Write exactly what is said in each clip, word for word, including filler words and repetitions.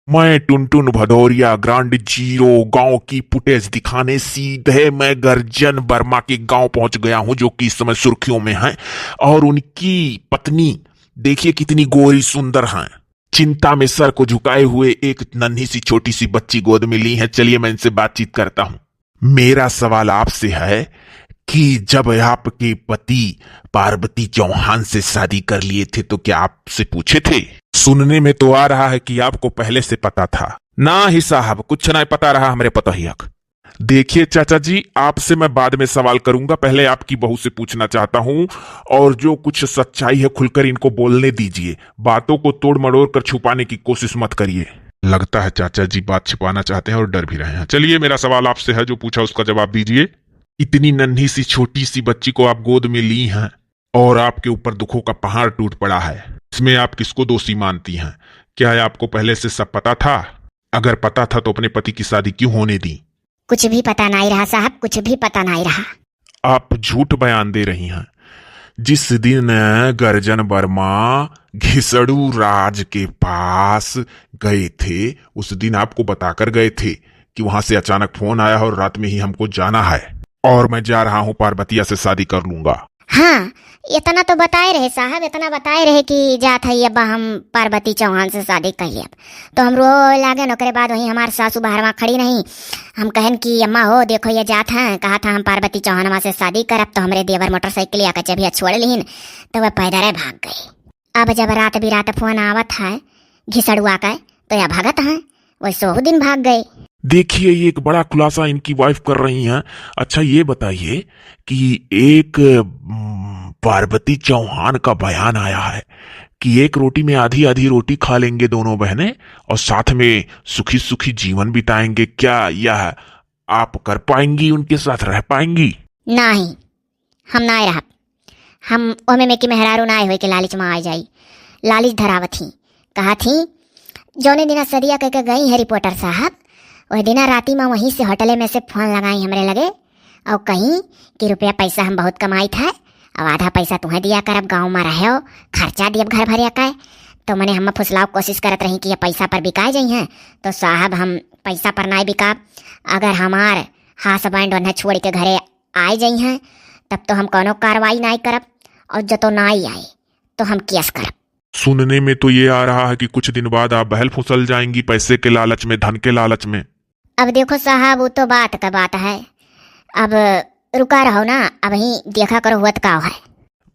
मैं टुनटुन भदौरिया ग्राउंड जीरो गांव की फुटेज दिखाने सीधे मैं गर्जन वर्मा के गांव पहुंच गया हूं, जो कि इस समय सुर्खियों में है। और उनकी पत्नी देखिए कितनी गोरी सुंदर हैं। चिंता में सर को झुकाए हुए एक नन्ही सी छोटी सी बच्ची गोद में ली है। चलिए मैं इनसे बातचीत करता हूँ। मेरा सवाल आपसे है कि जब आपके पति पार्वती चौहान से शादी कर लिए थे तो क्या आपसे पूछे थे? सुनने में तो आ रहा है कि आपको पहले से पता था। ना ही साहब, कुछ ना पता रहा हमरे पतोहिया क। देखिए चाचा जी, आपसे मैं बाद में सवाल करूंगा, पहले आपकी बहू से पूछना चाहता हूँ, और जो कुछ सच्चाई है खुलकर इनको बोलने दीजिए, बातों को तोड़ मरोड़ कर छुपाने की कोशिश मत करिए। लगता है चाचा जी बात छिपाना चाहते हैं और डर भी रहे हैं। चलिए, मेरा सवाल आपसे है, जो पूछा उसका जवाब दीजिए। इतनी नन्ही सी छोटी सी बच्ची को आप गोद में ली हैं और आपके ऊपर दुखों का पहाड़ टूट पड़ा है, इसमें आप किसको दोषी मानती हैं? क्या आपको पहले से सब पता था? अगर पता था तो अपने पति की शादी क्यों होने दी? कुछ भी पता नहीं रहा साहब, कुछ भी पता नहीं रहा। आप झूठ बयान दे रही हैं। जिस दिन गर्जन वर्मा घिसड़ू राज के पास गए थे, उस दिन आपको बताकर गए थे कि वहां से अचानक फोन आया और रात में ही हमको जाना है और मैं जा रहा हूँ, पार्वतिया से शादी कर लूंगा। हाँ, इतना तो बताए रहे साहब, इतना बताए रहे कि जात है अब्बा, हम पार्वती चौहान से शादी कर लेब। तो हम रोए लागेन, ओकरे बाद वहीं हमार सासू बाहरवा खड़ी रही। हम कहन कि अम्मा हो, देखो ये जात हैं, कहा था हम पार्वती चौहानवा से शादी करब, तो हमरे देवर मोटरसाइकिल या कचबिया छोड़ लिहिन, तो वह पैदरे भाग गए। अब जब रात बिरात फोन आवत है घिसड़ुआ का, तो या भागत हैं, वैसे वो दिन भाग गए। देखिए, ये एक बड़ा खुलासा इनकी वाइफ कर रही हैं। अच्छा, ये बताइए कि एक, हम्म, पार्वती चौहान का बयान आया है कि एक रोटी में आधी आधी रोटी खा लेंगे दोनों बहनें और साथ में सुखी सुखी जीवन बिताएंगे। क्या यह आप कर पाएंगी, उनके साथ रह पाएंगी? नहीं, हम नाय रहब। हम ओमे में की मेहरारू नाय होए के लालच में आ जाई। लालच धरावत ही, कहा थी, जौने दिना सदिया कह के गई है रिपोर्टर साहब, वह दिना राती में वहीं से होटले में से फोन लगाई हमरे लगे और कहीं कि रुपया पैसा हम बहुत कमाई था, अब आधा पैसा तुम्हें दिया करब, गाँव में रहो, खर्चा दियब घर भरिया का। तो मने हम फुसलाव कोशिश करत रही कि ये पैसा पर बिकाए जाई हैं, तो साहब हम पैसा पर नाय बिकाब। अगर हमार हस्बैंड उन्हें छोड़ के घरे आए जाई हैं, तब तो हम कौनो कार्रवाई नाय करब, और जतो नाय आए तो हम केस करब। सुनने में तो ये आ रहा है कि कुछ दिन बाद आप बहल फुसल जाएंगी पैसे के लालच में, धन के लालच में। अब देखो साहब, वो तो बात का बात है। अब रुका रहो ना, अब ही देखा करो हुआ तो का है।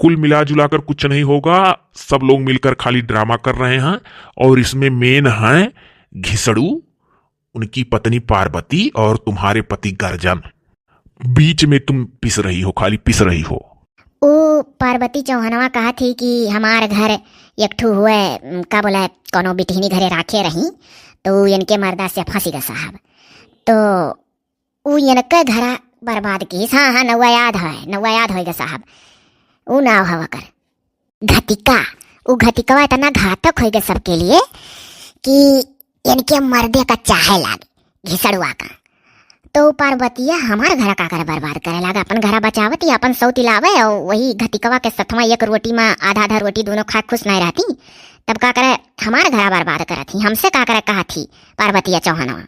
कुल मिला जुला कर कुछ नहीं होगा, सब लोग मिलकर खाली ड्रामा कर रहे हैं और इसमें मेन हैं घिसड़ू, उनकी पत्नी पार्वती और तुम्हारे पति गर्जन। बीच में तुम पिस रही हो, खाली पिस रही हो। ओ पार्वती चौहनवा कहा थी कि हमार घर एक ठो हुए, उम, का बोला, कोनो बिटहिनी घरे राखे रही, तो इनके मर्दा से फंसी गा साहब, तो उ इनके घरा बर्बाद किहिस। हाँ, हाँ, नौवा याद है, नौवा याद होइगा साहब, उ नाव हवा कर घतिका। उ घतिकवा इतना घातक होइगा सबके लिए कि इनके मर्दे का चाहे लागे, घिसड़ुआ का। तो पार्वतिया हमार घरा का करे बर्बाद करे लागा, अपन घरा बचावत या अपन सौती लावे और वही घतिकवा के सथवा एक रोटी में आधा आधा रोटी दोनों खाए खुश नहीं रहती, तब का करे हमार घरा बर्बाद करत ही, हमसे का करे कहा थी पार्वतिया चौहनवा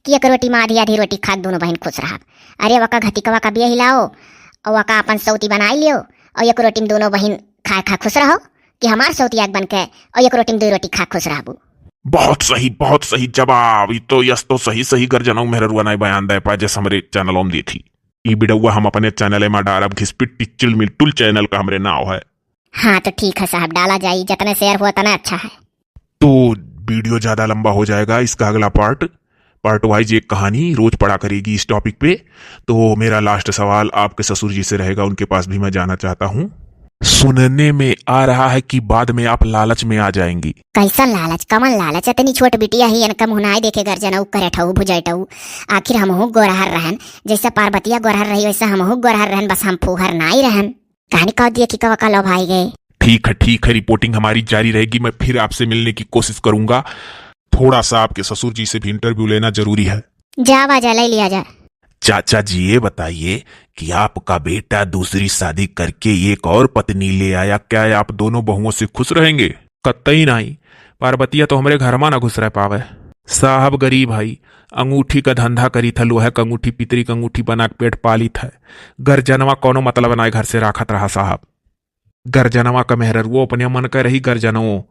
कि एक रोटी में आधी आधी रोटी खा के दोनों बहिन खुश रहब। अरे वका घतिकवा का बिया हिलाओ और वका अपन सौती बनाई लियो और एक रोटी में दोनों बहिन खाए खा खुश रहो कि हमार सौती आग बन के और एक रोटी में दो रोटी खा खुश रहबू। बहुत सही, बहुत सही जवाब। ई तो यस तो सही सही गर्जनऊ मेहररुआ नाई बयान दे पाए जैसे हमरे चैनलों में दी थी। ई बिडौआ हम अपने चैनल में डालब, घिसपिट्टी चिलमिल टुल चैनल का हमरे नाव है। हाँ तो ठीक है साहब, डाला जाई, जितने शेयर हो उतना अच्छा है। तो वीडियो ज्यादा लंबा हो जाएगा, इसका अगला पार्ट, पार्ट वाइज एक कहानी रोज पड़ा करेगी इस टॉपिक पे। तो मेरा लास्ट सवाल आपके ससुर जी से रहेगा, उनके पास भी मैं जाना चाहता हूँ। सुनने में आ रहा है कि बाद में आप लालच में आ जाएंगी। कैसन लालच, कमन लालच? इतनी छोट बिटिया ही इनका मुँह नाई देखे गर्जनऊ करेठऊ भुजैठऊ। आखिर हमहू गोरहर रहन, जैसे पार्वतिया गोरहर रही वैसे हमहू गोरहर रहन, बस हम फूहर नाई रहन। कहानी कह दिए कि कवा का लो भाई गए। ठीक है, ठीक है, रिपोर्टिंग हमारी जारी रहेगी, मैं फिर आपसे मिलने की कोशिश करूंगा। थोड़ा सा आपके ससुर जी से भी इंटरव्यू लेना जरूरी है। जा बाजा ले लिया जा। चाचा जी, ये बताइए कि आपका बेटा दूसरी शादी करके एक और पत्नी ले आया, क्या आप दोनों बहुओं से खुश रहेंगे? कतई नहीं, पार्वतिया तो हमरे घर में ना घुस रह पावे। साहब गरीब हई, अंगूठी क धंधा करीत है, लोहे क अंगूठी, पितरी क अंगूठी बना के पेट पालित है। गर्जनवा कौनो मतलब नाई, घर से राखत रहा साहब। गर्जनवा क मेहररुओ अपने मन क रही, गर्जनवो।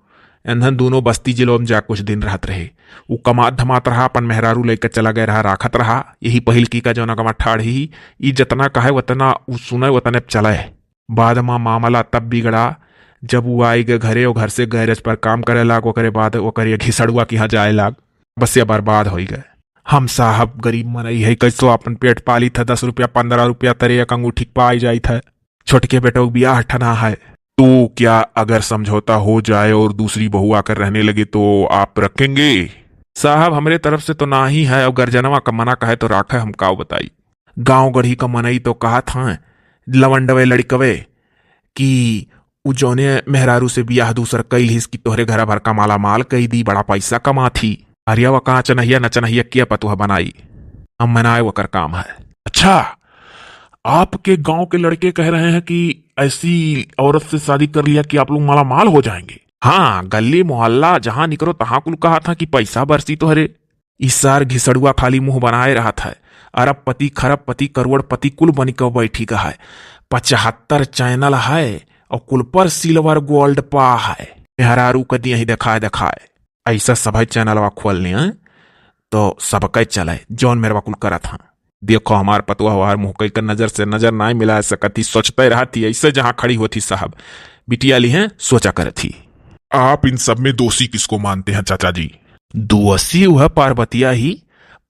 एन्हन दूनो बस्ती जिलो में जा कुछ दिन रहत रहे। उ कमात धमात रहा, अपन मेहरारू लइके चला गए रहा, राखत रहा। यही पहिलकी का जौन अगवा ठाढ़ ही, ई जतना कहे वतना उ सुने, वतने चले। बाद मा मामला तब बिगड़ा, जब उ आई गए घरे और घर से गैरेज पर काम करे लाग, ओकरे बाद ओकर ये घिसड़ुआ के यहाँ जाए लाग। बस ये बर्बाद होई गए। हम साहब गरीब मनई है, कैसो अपन पेट पालित है, दस रुपया, पन्द्रह रुपया तरे एक अंगूठी क पाई जाइत है। छोटके बेटो क बियाह ठना है। तो क्या अगर समझौता हो जाए और दूसरी बहू आकर रहने लगे तो आप रखेंगे? साहब, हमरे तरफ से तो ना ही है, और गर्जनवा क मना कहे तो राखे, हम काव बताई। गाँव गढ़ी क मनई तो कहत हैं, लवंडवे लड़कवे, कि उ जौने मेहरारू से बियाह दूसर कइल हिस कि तोहरे घरा भर का माला माल कई दी, बड़ा पैसा कमात ही। अरे वा का चनहिया न चनहिया किया पतोह बनाई, हम मनाए वकर काम है। अच्छा, आपके गांव के लड़के कह रहे हैं कि ऐसी औरत से शादी कर लिया कि आप लोग माला माल हो जाएंगे। हाँ, गली मोहल्ला जहां निकरो तहां कुल कहा था कि पैसा बरसी तोहरे। ई सार घिसड़ुआ खाली मुंह बनाए रहत है। अरबपति, खरबपति, करोड़पति कुल बनि के बैठी का है। पचहत्तर चैनल है और कुल पर सिल्वर गोल्ड पा है। मेहरारू क दिया ही देखाए देखाए। ऐसा सभे चैनलवा खोल लें तो सबके चले, जौन मेरवा कुल करत हाँ। देखो हमार पतोह हमार मुँह कई कर नजर से नजर नाई मिला सकत ही, सोचते रहत ही, ऐसे जहाँ खड़ी होत ही साहब। बिटिया ली हैं, सोचा करत ही। आप इन सब में दोषी किसको मानते हैं चाचा जी? दोषी वह पार्वतिया ही।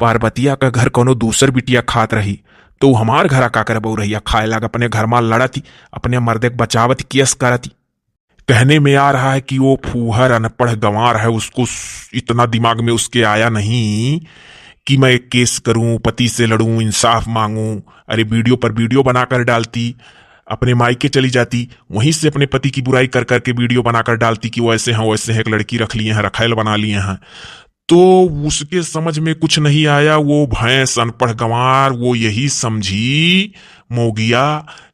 पार्वतिया का घर कोनो दूसर बिटिया खात रही, तो उ हमार घरा का करे बउरहिया खाए लाग, अपने घर मा लड़त ही, अपने मर्दे के बचावत ही, केस करत ही। कहने में आ रहा है कि वो फूहर अनपढ़ गंवार है, उसको स-, इतना दिमाग में उसके आया नहीं कि मैं एक केस करूं, पति से लड़ूं, इंसाफ मांगूं। अरे वीडियो पर वीडियो बनाकर डालती, अपने मायके चली जाती, वहीं से अपने पति की बुराई कर करके वीडियो बनाकर डालती कि वो ऐसे हैं, वैसे हैं, एक लड़की रख लिए हैं, रखैल बना लिए हैं। तो उसके समझ में कुछ नहीं आया। वो भैंस अनपढ़ गंवार, वो यही समझी मौगिया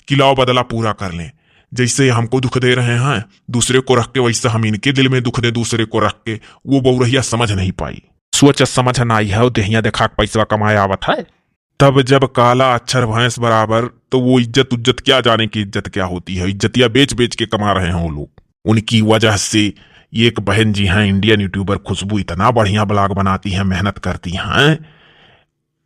कि लाओ बदला पूरा कर लें। जैसे हमको दुख दे रहे हैं दूसरे को रख के, वैसे हम इनके दिल में दुख दे दूसरे को रख के। वो बउरहिया समझ नहीं पाई। सोच समझ ना आई है, देहिया देखा के पैसवा कमाए आवत है। तब जब काला अक्षर भैंस बराबर, तो वो इज्जत उज्जत क्या जाने कि इज्जत क्या होती है। इज्जतिया बेच बेच के कमा रहे हैं वो लोग। उनकी वजह से ये एक बहन जी हैं, इंडियन यूट्यूबर खुशबू, इतना बढ़िया ब्लॉग बनाती हैं, मेहनत करती हैं।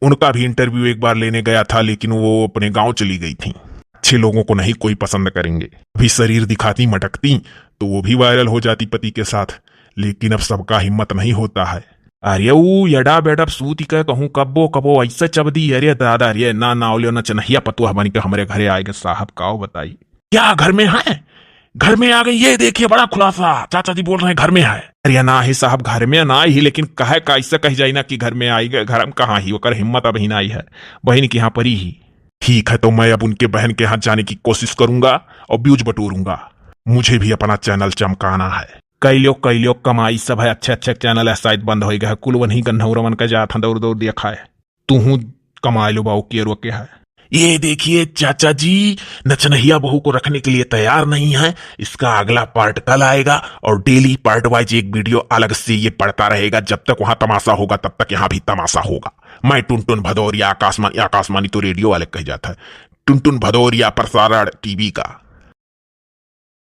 उनका भी इंटरव्यू एक बार लेने गया था, लेकिन वो अपने गांव चली गई थी। अच्छे लोगों को नहीं कोई पसंद करेंगे। अभी शरीर दिखाती मटकती तो वो भी वायरल हो जाती पति के साथ, लेकिन अब सबका हिम्मत नहीं होता है। अरे ऊ यडा बेडा सूती के कहूँ कब्बो कब्बो ऐसे चबदी, अरे दादा, अरे ना ना ओलियो ना चनहिया पतुआ बन के हमरे घरे आए गए साहब, काओ बताई। क्या घर में है? घर में आ गई, ये देखिए बड़ा खुलासा, चाचा जी बोल रहे हैं घर में है। अरे ना ही साहब, घर में ना ही, लेकिन कहे का ऐसे कह जाई ना कि घर में आई गए, घर में कहाँ ही, ओकर हिम्मत अब ही ना आई है, बहन के यहाँ परी ही। ठीक है, तो मैं अब उनके बहन के यहाँ जाने की कोशिश करूंगा और व्यूज बटोरूंगा। मुझे भी अपना चैनल चमकाना है। कैलियो कैलियो कमाई सब है, अच्छे अच्छे चैनल है, शायद बंद हो गए, कुल वहीं गन्हौरवन का जात हैं दौड़ दौड़ दिया खाए। तू हूँ कमा लो बाऊ के रोके है। ये देखिए चाचा जी, नचनहिया बहू को रखने के लिए तैयार नहीं है। इसका अगला पार्ट कल आएगा और डेली पार्ट वाइज एक वीडियो अलग से ये पड़ता रहेगा। जब तक वहां तमाशा होगा तब तक यहाँ भी तमाशा होगा। मैं टुनटुन भदौरिया, आकाशवाणी, आकाशवाणी तो रेडियो वाले कह जाता है, टुनटुन भदौरिया प्रसारण टीवी का।